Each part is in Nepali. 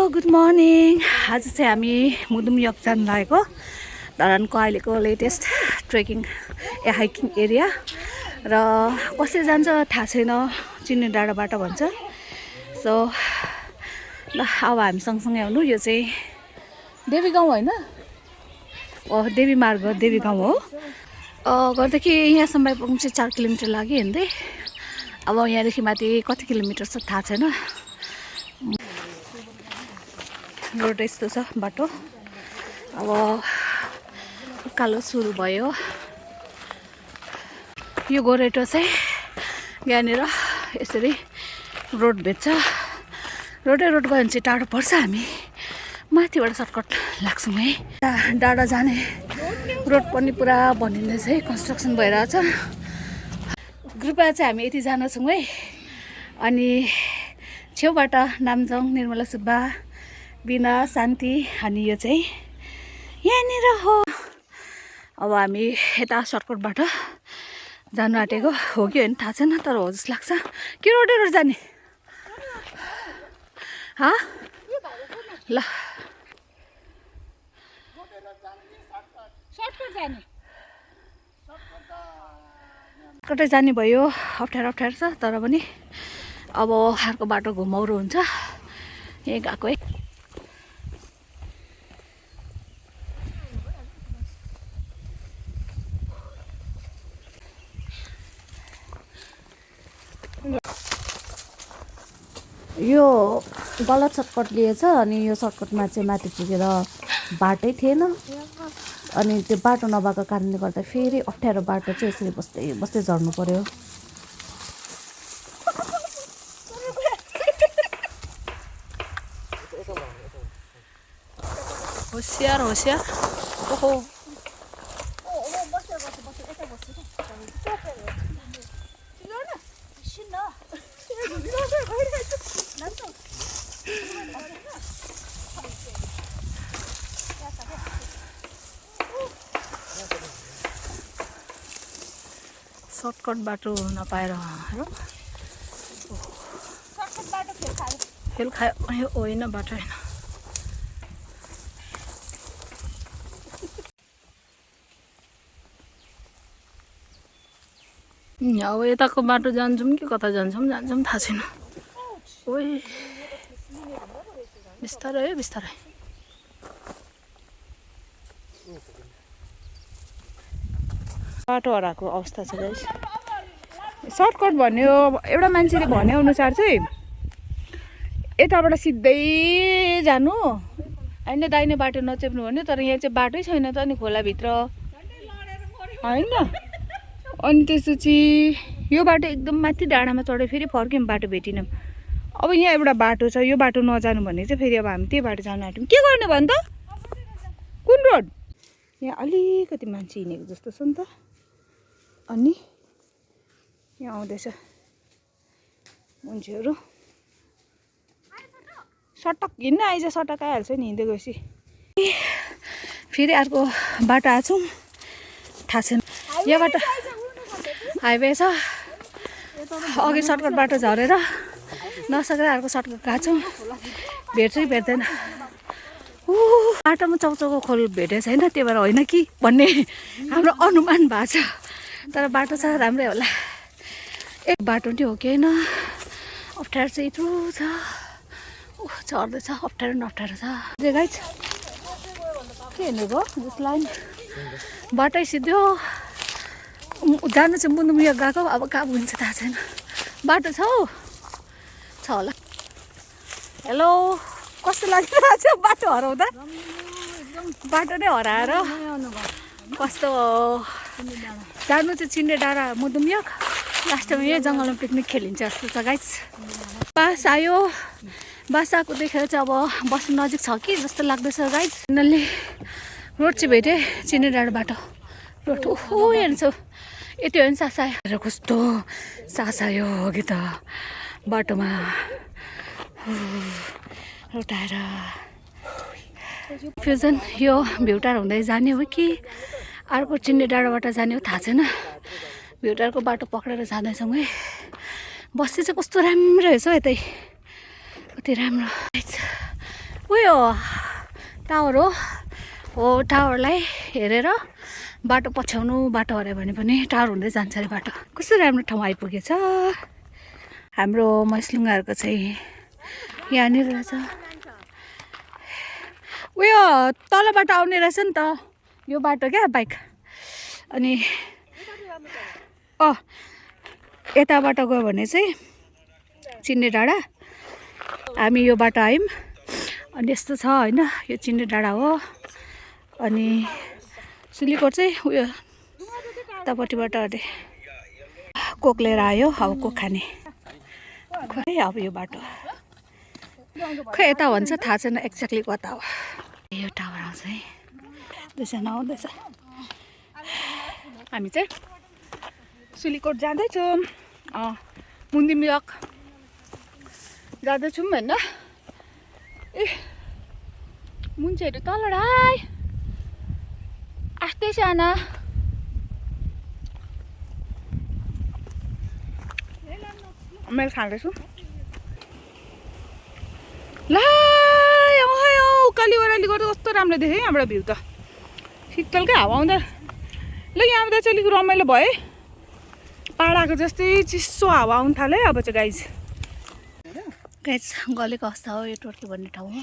Good morning. आज चाहिँ हामी मुदुम योक जान लागेको धरानको अहिलेको लेटेस्ट ट्रेकिङ हाइकिङ एरिया र कसरी जान्छ थाहा छैन, चिन्ने डाँडाबाट भन्छ। सो ल अब हामी सँगसँगै आउनु। यो चाहिँ देवी गाउँ होइन, देवी मार्ग देवी गाउँ हो। घरदेखि यहाँसम्म आइपुग्नु चाहिँ 4 किलोमिटर लाग्यो हिँड्दै। अब यहाँदेखि माथि कति किलोमिटर छ थाहा छैन। रोड यस्तो छ बाटो। अब उकालो सुरु भयो। यो गोरेटो चाहिँ यहाँनिर यसरी रोड भेट्छ। रोड गयो भने चाहिँ टाढो पर्छ। हामी माथिबाट सर्टकट लाग्छौँ है। डाँडा जाने रोड पनि पुरा बनिँदैछ है, कन्स्ट्रक्सन भइरहेछ। ग्रुपमा चाहिँ हामी यतिजना छौँ है। अनि छेउबाट नामजङ, निर्मला सुब्बा, बिना, शान्ति, अनि यो चाहिँ यहाँनिर हो। अब हामी यता सर्टकटबाट जानु आँटेको हो कि होइन थाहा छैन, तर हो जस्तो लाग्छ। के रोड जाने ल कतै जाने भयो। अप्ठ्यारो छ तर पनि अब अर्को बाटो घुमाउरो हुन्छ। यहीँ गएको है। यो गलत सर्टकट लिएछ। अनि यो सर्टकटमा चाहिँ माथि पुगेर बाटै थिएन। अनि त्यो बाटो नभएको कारणले गर्दा फेरि अप्ठ्यारो बाटो चाहिँ यसरी बस्दै झर्नु पर्यो। होसियार होसियार। ओहो सर्टकट बाटो नपाएर फेल खायो। होइन बाटो होइन। अब यताको बाटो जान्छौँ कि कता जान्छौँ थाहा छैन। ओइ बिस्तारै है बिस्तारै। बाटो हराएको अवस्था छ गाइस। सर्टकट भन्यो एउटा मान्छेले भने अनुसार चाहिँ यताबाट सिधै जानु होइन, दाहिने बाटो नचेप्नु भन्यो। तर यहाँ चाहिँ बाटै छैन त नि, खोलाभित्र होइन। अनि त्यसपछि यो बाटो एकदम माथि डाँडामा चढ्यो, फेरि फर्क्यौँ बाटो भेटिनौँ। अब यहाँ एउटा बाटो छ, यो बाटो नजानु भने चाहिँ फेरि अब हामी त्यही बाटो जानु आँट्यौँ। के गर्ने भन् त? कुन रोड? यहाँ अलिकति मान्छे हिँडेको जस्तो छ नि त। अनि यहाँ आउँदैछ मान्छेहरू। सटक हिँड्न आइज, सटक आइहाल्छ नि हिँड्दै गएपछि। फेरि अर्को बाटो आएको छौँ, थाहा छैन। यहाँबाट हाइवे छ। अघि सर्टकट बाटो झरेर नसकेर अर्को सर्टकट गएको छौँ। भेट्छ कि भेट्दैन। बाटोमा चौचौको खोल भेटेको छैन, त्यही भएर होइन कि भन्ने हाम्रो अनुमान भएको छ। तर बाटो छ, राम्रै होला। एक बाटो नि हो कि होइन। अप्ठ्यारो चाहिँ यत्रो छ। चढ्दैछ, अप्ठ्यारो न अप्ठ्यारो छ। गाइस के हेर्नुभयो जस लाइन बाटै सिधो जानु चाहिँ मुदुम योक गएको। अब कहाँ पुगिन्छ थाहा छैन। बाटो छ हौ, छ होला। हेलो, कस्तो लागिरहेको छ बाटो हराउँदा? बाटो नै हराएर कस्तो। जानु चाहिँ चिन्ने डाँडा मुदुम योक। लास्टमा यही जङ्गलमा पिकनिक खेलिन्छ जस्तो छ गाइस। बास आयो। बास आएको देखेर चाहिँ अब बस्नु नजिक छ कि जस्तो लाग्दैछ गाइस। फाइनल्ली रोड चाहिँ भेटेँ, चिन्ने डाँडा बाटो रोड। ओहो हेर्छ यति हो नि सास आयो। कस्तो सास आयो अघि त बाटोमा रोटाएर। फ्युजन यो भ्युटार हुँदै जाने हो कि अर्को चिन्ने डाँडाबाट जाने हो थाहा छैन। भ्युटारको बाटो पक्रेर जाँदैछौँ है। बस्ती चाहिँ कस्तो राम्रो रहेछ हौ यतै, कति राम्रो। उयो टावर हो टावरलाई हेरेर बाटो पछ्याउनु बाटो हऱ्यो भने पनि टावर हुँदै जान्छ अरे बाटो। कस्तो राम्रो ठाउँ आइपुगेछ हाम्रो मैसलुङ्गाहरूको चाहिँ यहाँनिर रहेछ। उयो तलबाट आउने रहेछ नि त यो बाटो क्या बाइक। अनि यताबाट गयो भने चाहिँ चिन्ने डाँडा, हामी यो बाटो आयौँ। अनि यस्तो छ होइन, यो चिन्ने डाँडा हो। अनि सुलीकोट चाहिँ उयो यतापट्टिबाट अरे कोक लिएर आयो, अब कोक खाने खै अब यो बाटो खै यता भन्छ थाहा छैन एक्ज्याक्टली कता हो। यो टावर आउँछ है, दुईजना आउँदैछ। हामी चाहिँ सुलीकोट जाँदैछौँ, मुन्दिमयक जाँदैछौँ होइन। ए मुन्छेहरू तल राई आस्ते साना मैले खाँदैछु। ला उकाली ओह्राली गर्दा कस्तो राम्रो देखेँ यहाँबाट भ्यू त, शीतलकै हावा आउँदा। ल यहाँ आउँदा चाहिँ अलिक रमाइलो भयो, पाहाडको जस्तै चिसो हावा आउनु थाल्यो। अब चाहिँ गाइज गलेको अवस्था हो यो टोर्की भन्ने ठाउँ हो।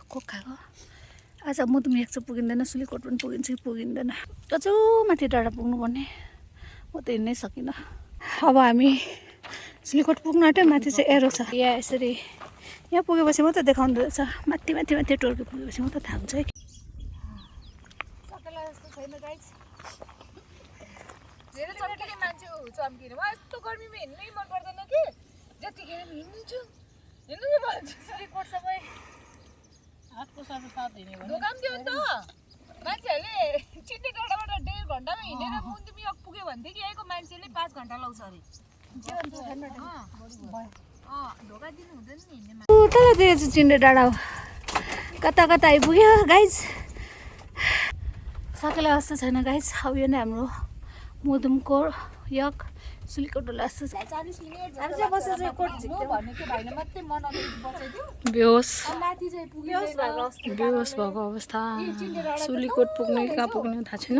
कोक खाएको आज मुदुमियाक चाहिँ पुगिँदैन, सुलीकोट पनि पुगिन्छ कि पुगिँदैन। अझ माथि डाँडा पुग्नुपर्ने, म त हिँड्नै सकिनँ। अब हामी सुलीकोट पुग्न आँट्यो, माथि चाहिँ एरो छ। यहाँ यसरी यहाँ पुगेपछि मात्रै देखाउँदो रहेछ, माथि माथि माथि टोर्की पुगेपछि मात्रै थाहा हुन्छ है। सबैलाई जस्तो छैन गाइज, धेरै चम्किने मान्छे चम्किने। म यस्तो गर्मीमा हिँड्नै मन पर्दैन कि, जतिखेर हिँड्छु भन्छु सुलीकोट सबै हातको साथ हिँड्यो दोकान थियो नि त। मान्छेहरूले चिन्ने डाँडाबाट 1.5 घन्टामा हिँडेर मुन्दिमयक पुग्यो भनेदेखि यहीँको मान्छेले 5 घन्टा लाउँछ अरे। ढोका दिनु हुँदैन नि हिँड्ने। तल त्यो चाहिँ चिन्ने डाँडा हो, कता कता आइपुग्यो गाइज। सबैलाई जस्तो छैन गाइज। अब यो नै हाम्रो मुदुमको यक सुलीकोट जस्तो छ। बेहोस भएको अवस्था, सुलीकोट पुग्ने कहाँ पुग्ने थाहा छैन।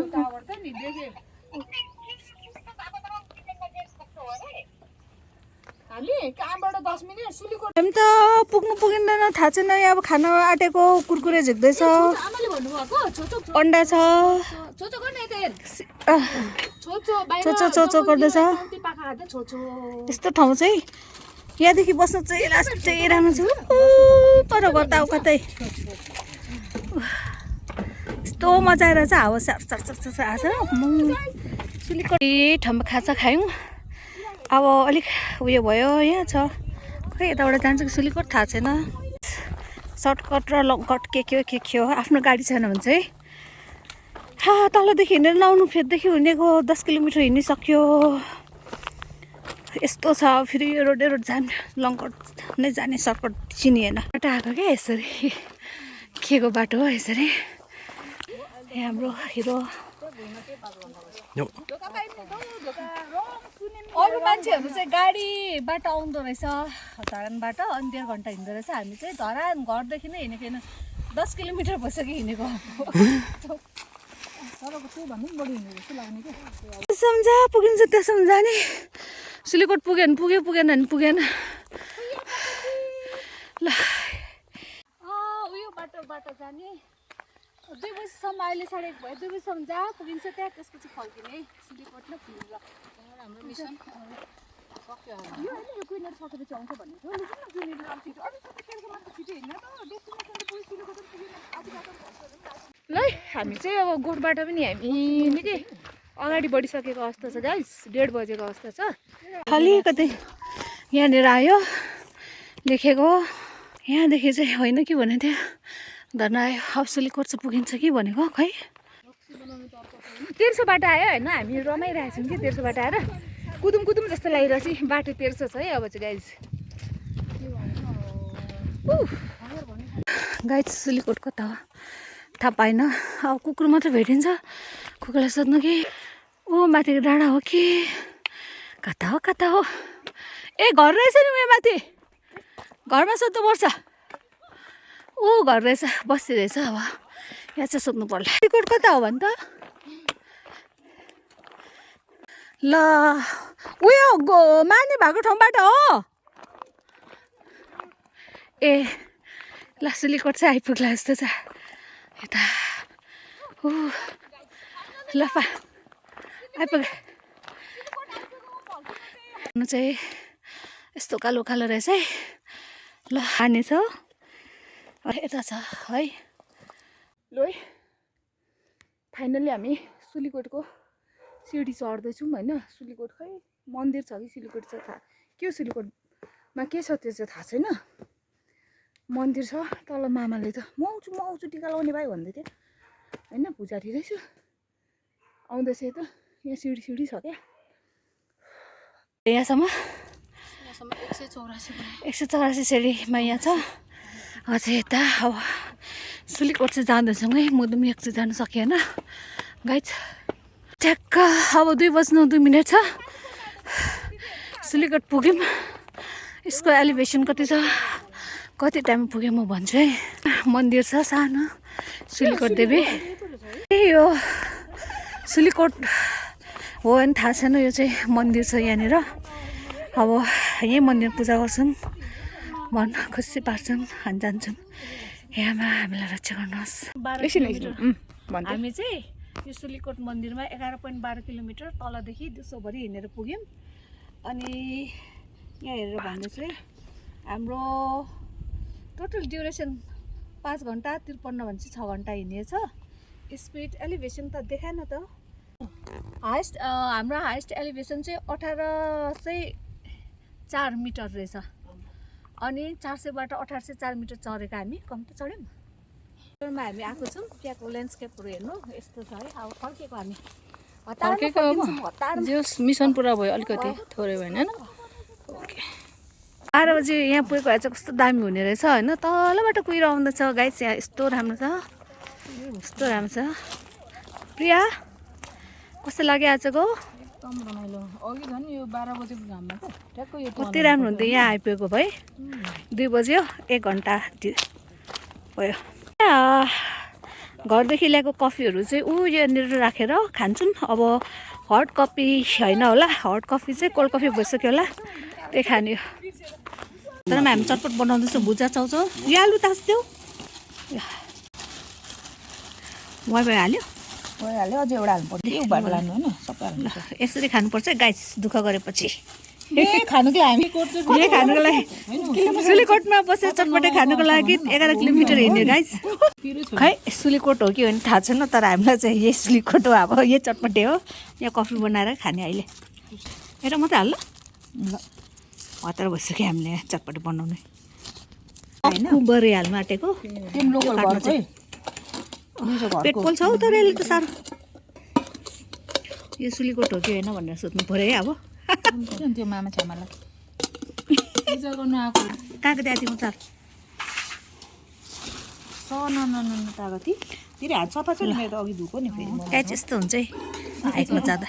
हामी कहाँबाट 10 मिनेट सुलीकोट हामी त पुग्नु पुगिँदैन थाहा छैन। अब खाना आँटेको कुरकुरे झिक्दैछ, अन्डा छ, चोचो गर्दैछ। यस्तो ठाउँ चाहिँ यहाँदेखि बस्नु चाहिँ लास्ट चाहिँ राम्रो छ। पर कता कतै यस्तो मजा आइरहेछ, हावा आएको छ। सुलीकोट ठाउँमा खाजा खायौँ, अब अलिक उयो भयो। यहाँ छ खै यताबाट जान्छ कि सुलीकोट थाहा छैन। सर्टकट र लङ कट के के हो। आफ्नो गाडी छैन भने चाहिँ तलदेखि हिँडेर लाउनु, फेददेखि हिँडेको 10 किलोमिटर हिँडिसक्यो। यस्तो छ फेरि यो रोड जाने, लङ कट नै जाने, सर्टकट चिनिएन। बाटो आएको क्या यसरी, के को बाटो हो यसरी। यहाँ हाम्रो हिरो अरू मान्छेहरू चाहिँ गाडीबाट आउँदो रहेछ धरानबाट, अनि 1.5 घन्टा हिँड्दो रहेछ। हामी चाहिँ धरान घरदेखि नै हिँडेको होइन, 10 किलोमिटर भइसक्यो हिँडेको। सम्झा पुगिन्छ त्यसम्म जाने। सुलीकोट पुगेन पुगेन पुगेन। ल उयो बाटो जाने 2 बजीसम्म, अहिले 1:30 भयो। 2 बजीसम्म जहाँ पुगिन्छ त्यहाँ, त्यसपछि फर्किने सुलीकोट न पुग्नु। हाम्रो मिसन सक्यो यो हैन, यो कुइनर सकेपछि आउँछ भन्ने थियो। जुनियर अब छिटो अनि त्यसको मात्र छिटो हिँड्न त डेस्टिनेसन पुग्यो सुलीकोट पुग्यो आधी बाटो ल। हामी चाहिँ अब गोठबाट पनि हामी निकै अगाडि बढिसकेको अवस्था छ गाइस, 1:30 बजेको अवस्था छ। अलिकति यहाँनिर आयो लेखेको, यहाँदेखि चाहिँ होइन कि भनेको थियो, धर्ना आयो। अब सुलीकोट चाहिँ पुगिन्छ कि भनेको खै। 1300 बाटो आयो होइन, हामी रमाइरहेछौँ कि 1300 बाटो आएर कुदुम जस्तो लागिरहेछ। बाटो 1300 छ है अब चाहिँ गाइज। गाइज सुलीकोट कता हो थाहा पाएन। अब कुकुर मात्रै भेटिन्छ, कुकुरलाई सोध्नु कि ऊ माथिको डाँडा हो कि कता हो। ए घर रहेछ नि उयो माथि, घरमा सोध्नुपर्छ। ऊ घर रहेछ बसिरहेछ अब यहाँ चाहिँ सोध्नु पर्ला टिकट कता हो भने त ल उयो माने भएको ठाउँबाट हो ए ल सिलिकोट चाहिँ आइपुग्ला जस्तो छ यता ल पा आइपुग चाहिँ यस्तो कालो कालो रहेछ है ल खाने छ यता छ है ल है फाइनल्ली हामी सिलिकोटको सिडी चढ्दैछौँ होइन सिलिकोट खै मन्दिर छ कि सिलिकोट छ थाहा के हो सिलिकोटमा के छ त्यो चाहिँ थाहा छैन मन्दिर छ तल मामाले त म आउँछु टिका लगाउने भाइ भन्दै थियो होइन पुजारी रहेछ आउँदैछ त यहाँ सिडी छ क्या यहाँसम्म 184 सिडीमा यहाँ छ अझै यता अब सिलिकोट चाहिँ जाँदैछौँ है मधुमियाक चाहिँ जानु सकिएन गाइज ठ्याक्क अब 2:02 छ सिलिकोट पुग्यौँ यसको एलिभेसन कति छ कति टाइम पुग्यो म भन्छु है मन्दिर छ सानो सिलिकोट देवी ए यो सिलिकोट हो भने थाहा छैन यो चाहिँ मन्दिर छ यहाँनिर अब यही मन्दिर पूजा गर्छौँ मन खुसी पार्छौँ अनि जान्छौँ यहाँमा हामीलाई रक्षा गर्नुहोस् हामी चाहिँ यो सिलिकोट मन्दिरमा 11.12 किलोमिटर तलदेखि दिउँसोभरि हिँडेर पुग्यौँ अनि यहाँ हेरेर भन्दैछु है हाम्रो टोटल ड्युरेसन 5 घन्टा 53 भनेपछि 6 घन्टा हिँडेछ स्पिड एलिभेसन त देखाएन त हाइस्ट हाम्रो हाइस्ट एलिभेसन चाहिँ 1804 मिटर रहेछ अनि 400बाट 1804 मिटर चढेको हामी कम्ती चढ्यौँ मा हामी आएको छौँ त्यहाँको ल्यान्डस्केपहरू हेर्नु यस्तो छ है अब फर्केको हामी मिसन पुरा भयो अलिकति थोरै भएन 12 बजी यहाँ पुगेको भए चाहिँ कस्तो दामी हुने रहेछ होइन तलबाट कुहिरो आउँदैछ गाइस यहाँ यस्तो राम्रो छ यस्तो राम्रो छ प्रिया कस्तो लाग्यो आजको एकदम रमाइलो अघि झन् यो 12 बजेको घाममा त ट्याक्क यो कति राम्रो हुन्थ्यो यहाँ आइपुगेको भए 2 बज्यो 1 घन्टा भयो घरदेखि ल्याएको कफीहरू चाहिँ यहाँनिर राखेर खान्छौँ अब हट कफी होइन होला हट कफी चाहिँ कोल्ड कफी भइसक्यो होला त्यही खाने तर हामी चटपट बनाउँदैछौँ भुजा चाउचाउ यो आलु तास्दियो भइहाल्यो अझै एउटा हाल्नु पर्छ उबाट लानु होइन सबै हाल्नु यसरी खानुपर्छ गाइस दुःख गरेपछि खानुको लागि यही खानुको लागि सिलिकोटमा बसेर चटपटे खानुको लागि 11 किलोमिटर हिँड्यो गाइस खै सिलिकोट हो कि होइन थाहा छैन तर हामीलाई चाहिँ यही सिलिकोट हो अब यही चटपटे हो यहाँ कफी बनाएर खाने अहिले एउटा मात्रै हाल्नु ल हतार भइसक्यो हामीले चटपटे बनाउने कुबरी हाल्नु आँटेको पेट पोल्छ हौ तर यसले त साह्रो यो सिलिकोट हो कि होइन भनेर सोध्नु पऱ्यो है अब त्यो मामा छ्यामालाई पूजा गर्नु आएको कहाँको त्यहाँदेखि चाल तिरो हात सफा छ नि मेरो त अघि धुको नि फेरि क्याच यस्तो हुन्छ है हाइकमा जाँदा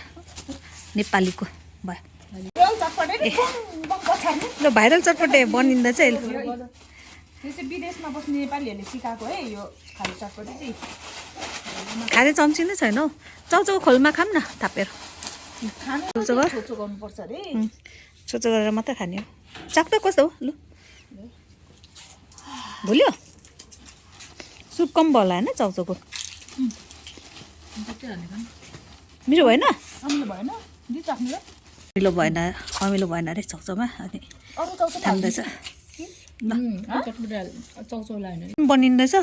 नेपालीको भयो ल भाइरल चटपटे बनिँदैछ यो चाहिँ विदेशमा बस्ने नेपालीहरूले सिकाएको है यो खाने चटपटे चाहिँ खाने चम्ची नै छैन हौ चाउचाउको खोलमा खाऊँ न थापेर छोटो गर्नुपर्छ अरे छोटो गरेर मात्रै खाने हो चाक्टा कस्तो हो लु भुल्यो सुप कम भयो होला होइन चाउचाउको मिठो भएन अमिलो भएन अरे चाउचाउमा अनि थाम्दैछ बनिँदैछ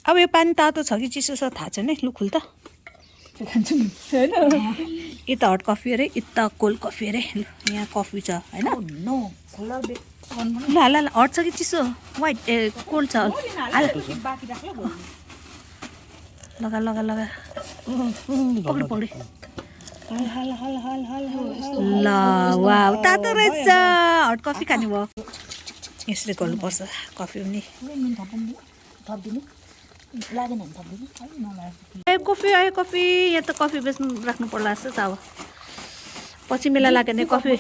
अब यो पानी तातो छ कि चिसो छ थाहा छैन लु खुल त यता हट कफी अरे यता कोल्ड कफी अरे यहाँ कफी छ होइन ल हाल हट छ कि चिसो वाइट ए कोल्ड छ लगा लगा लगा पक्रि पक्रि ल वा तातो रहेछ हट कफी खाने भयो यसरी गर्नुपर्छ कफी पनि आयो कफी यहाँ त कफी बेच्नु राख्नु पर्ला जस्तो छ अब पछि मेला लाग्यो भने कफी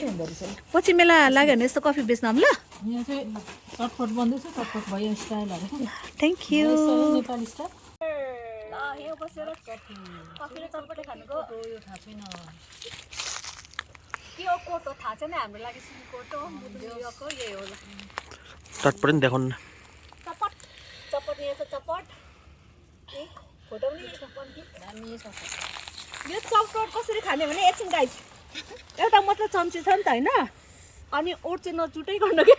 पछि मेला लाग्यो भने यस्तो कफी बेच्न आउँ ल यहाँ चाहिँ चटपट बन्दैछ चटपट भयो स्टाइलहरू थ्याङ्क यू नेपाली स्टाइल चटपट नि देखाउनु न यो चटपट कसरी खाने भने एकछिन गाइस एउटा मात्र चम्ची छ नि त होइन अनि ओट चाहिँ नचुटै गर्नु क्या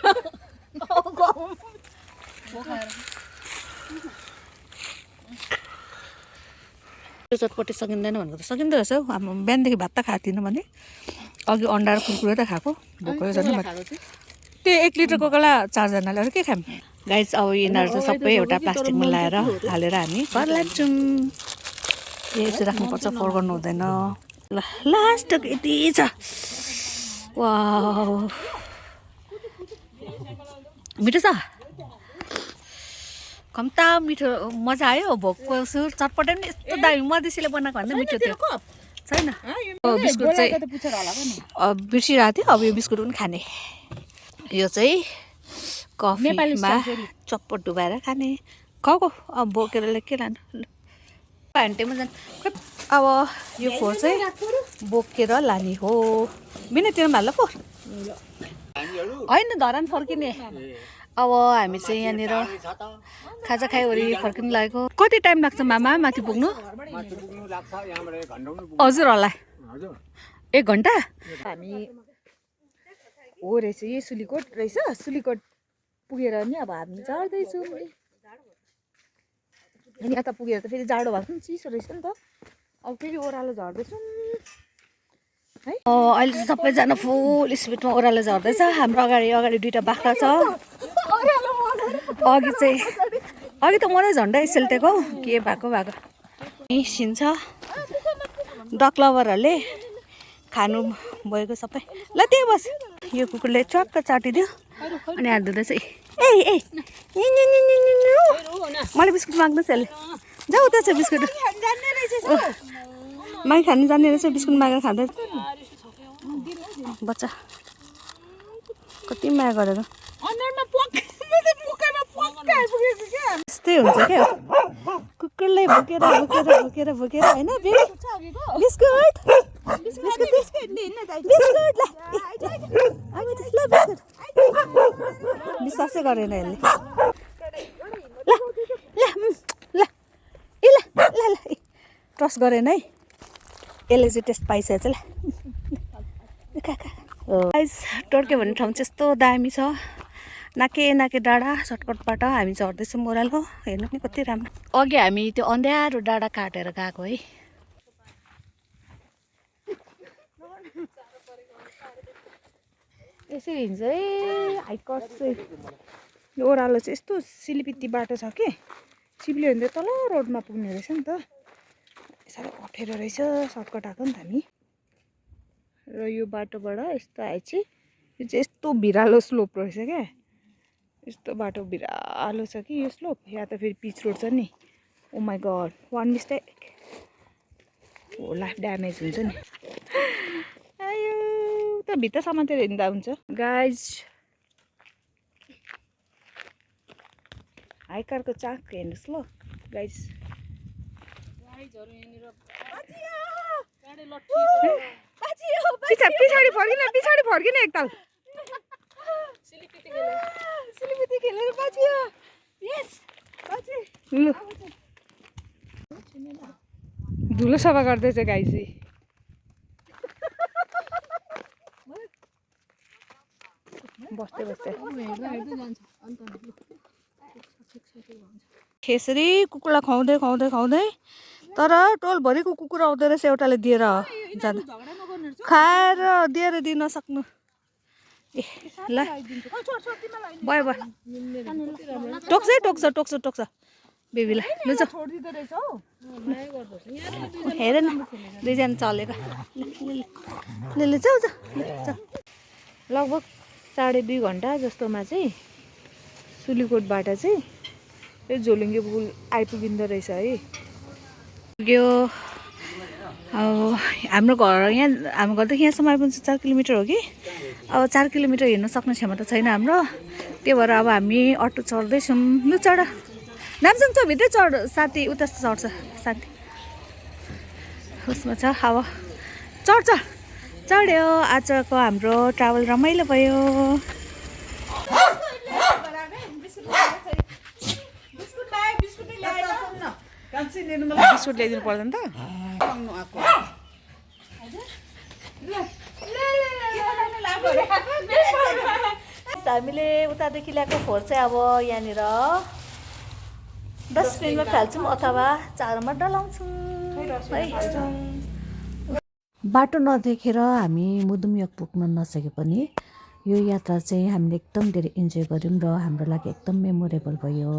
त्यो चटपटी सकिँदैन भनेको त सकिँदो रहेछ हौ अब बिहानदेखि भात त खाएको थिइनँ भने अघि अन्डा र कुरकुरे त खाएको भोकै झन् त्यो 1 लिटर कोकाला 4 जनाले अरू के खायौँ गाइस अब यिनीहरू चाहिँ सबै एउटा प्लास्टिकमा लाएर हालेर हामी घर लाग्छौँ यसो राख्नुपर्छ फर्काउनु हुँदैन ल लास्टको यति छ वाउ मिठो छ कम्ता मिठो मजा आयो भोकको सुर चटपटे पनि यस्तो दामी मधेसीले बनाएको भन्दा मिठो थियो छैन बिस्कुट चाहिँ बिर्सिरहेको थियो अब यो बिस्कुट पनि खाने यो चाहिँ कफीमा चटपट डुबाएर खाने खाऊ अब बोकेर के लानु ह्यान्टेमा जानु अब यो फोहोर चाहिँ बोकेर लाने हो बिनातिर हाल्ला पो होइन धरान फर्किने अब हामी चाहिँ यहाँनिर खाजा खाइवरी फर्किनु लागेको कति टाइम लाग्छ मामा माथि पुग्नु हजुर होला 1 घन्टा हामी हो रहेछ यही सुलीकोट रहेछ सुलीकोट पुगेर नि अब हामी झर्दैछौँ अनि यता पुगेर त फेरि जाडो भएको पनि चिसो रहेछ नि त अब फेरि ओह्रालो झर्दैछौँ है अहिले चाहिँ सबैजना फुल स्पिडमा ओह्रालो झर्दैछ हाम्रो अगाडि 2टा बाख्रा छ अघि त मलाई झन्डै सेल्टेको के भएको सिन्छ डक लभरहरूले खानु भएको सबै ल त्यही बस यो कुकुरले चक्क चाटिदियो अनि हात धुँदैछ ए मलाई बिस्कुट माग्दैछ यसले जाऊ उता छ बिस्कुट माइ खानु जान्ने रहेछ बिस्कुट मागेर खाँदै बच्चा कति माया गरेर यस्तै हुन्छ क्या कुकुरलाई भोकेर होइन बिस्कुट विश्वासै गरेन यसले ल ट्रस्ट गरेन है यसले चाहिँ टेस्ट पाइसकेको छ ल टर्के भन्ने ठाउँ चाहिँ यस्तो दामी छ नाके डाँडा सर्टकटबाट हामी झर्दैछौँ ओह्रालो हेर्नु नि कति राम्रो अघि हामी त्यो अन्ध्यारो डाँडा काटेर गएको है यसरी हिँड्छ है हाइकट चाहिँ यो ओह्रालो चाहिँ यस्तो सिलिपित्ती बाटो छ कि चिप्ल्यो भने तल रोडमा पुग्ने रहेछ नि त साह्रो अप्ठ्यारो रहेछ सर्टकट आएको नि त हामी र यो बाटोबाट यस्तो आएपछि यो चाहिँ यस्तो भिरालो स्लोप रहेछ क्या यस्तो बाटो भिरालो छ कि यो स्लोप या त फेरि पिच रोड छ नि ओ माई गड 1 मिस्टेक हो लाइफ ड्यामेज हुन्छ नि आयो त भित्रसम्म चाहिँ हिँड्दा हुन्छ गाइज हाइकरको चाक हेर्नुहोस् ल गाइज पछाडि फर्किन एकताल सिलिपिती खेलेर बाजियो लु धुलो सफा गर्दैछ गाइज बस्दै खेसरी कुकुरलाई खुवाउँदै तर टोलभरिको कुकुर आउँदो रहेछ एउटाले दिएर जाँदा खाएर दिएर दिन सक्नु ए ल भयो टोक्छ बेबीलाई लु जाऊ हेर न 2 जना चलेर ले जाऊ लगभग 2.5 घन्टा जस्तोमा चाहिँ सुलीकोटबाट चाहिँ यो झोलुङ्गे पुल आइपुगिँदो रहेछ है यो अब हाम्रो घर घरदेखि यहाँसम्म आइपुग्छ 4 किलोमिटर हो कि अब 4 किलोमिटर हिँड्नु सक्ने क्षमता छैन हाम्रो। त्यही भएर अब हामी अटो चढ्दैछौँ। लु चढ नाम्सङ छ भित्रै चढ साथी उता चढ्छ साथी उसमा छ अब चढ्छ चढ्यो। आजको हाम्रो ट्राभल रमाइलो भयो। बिस्कुट ल्याइदिनु पर्दैन त हामीले उतादेखि ल्याएको फोहोर चाहिँ अब यहाँनिर डस्टबिनमा फाल्छौँ अथवा चारोमा डलाउँछौँ है। बाटो नदेखेर हामी मुदुमयोग पुग्न नसके पनि यो यात्रा चाहिँ हामीले एकदम धेरै इन्जोय गऱ्यौँ र हाम्रो लागि एकदम मेमोरेबल भयो।